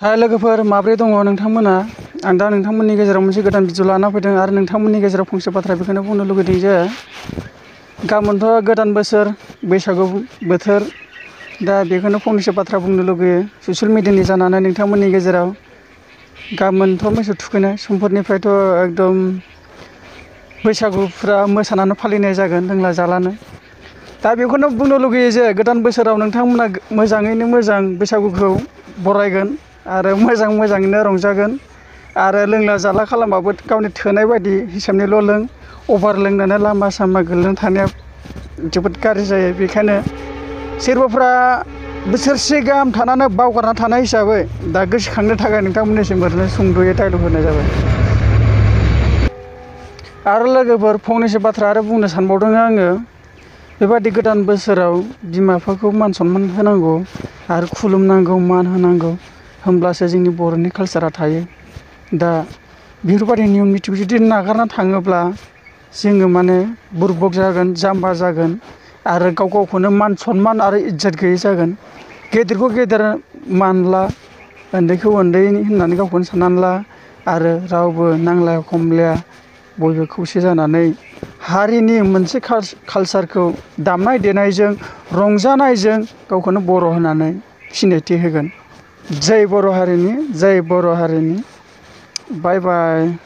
हाय लोगोफोर माब्रै दङ नोंथांमोना आं दा नोंथांमोननि गेजेराव मोनसे गोदान भिडिअ लाना फैदों आरो नोंथांमोननि गेजेराव फंसे बाथ्रा बेखौनो बुंनो लुगैदों जे गाबोनथ' गोदान बोसोर बैसागु बोथोर दा बेखौनो फंनैसो बाथ्रा बुंनो लुगैयो ससियेल मिडियानि जानानै नोंथांमोननि गेजेराव गाबोनथ' मोसौ थुखैनाय समफोरनिफ्रायथ' एकदम बैसागुफ्रा मोसानानै फालिनाय जागोन लोंला जालानो दा बेखौनो बुंनो लुगैयो जे गोदान बोसोराव नोंथांमोना मोजाङैनो मोजां बैसागुखौ बरायगोन आरो मोजाङैनो रंजागोन आरो लोंला जाला खालामबाबो गावनि थोनाय बायदि हिसाबनिल' लों अभार लोंनानै लामा सामा गोलैना थानाया जोबोद गाज्रि जायो। बेखायनो सोरबाफ्रा बोसोरसे गाहाम थानानै बावगारना थानाय हिसाबै दा गोसोखांनो थाखाय नोंथांमोननिसिम ओरैनो सुंद'यै डायलग होनाय जाबाय। आरो लोगोफोर फंनैसो बाथ्रा आरो बुंनो सानबावदों आङो बेबादि गोदान बोसोराव बिमा बिफाखौ मान सनमान होनांगौ आरो खुलुमनांगौ मान होनांगौ होमब्लासो जोंनि बर'नि कालसारा थायो। दा बेफोरबायदि नियम निथिखौ जुदि नागारना थाङोब्ला जोङो माने बुरबक जागोन जाम्बा जागोन आरो गावखौनो मान सनमान आरो इज्जत गैयै जागोन। गेदेरखौ गेदेर मानला उन्दैखौ उन्दै होननानै गावखौनो साननानै ला आरो रावबो नांलाया खमलाया बयबो खौसे जानानै हारिनि मोनसे कालसारखौ दामनाय देनायजों रंजानायजों गावखौनो बर' होननानै सिनायथि होगोन। जै बर' हारिनि बाय बाय।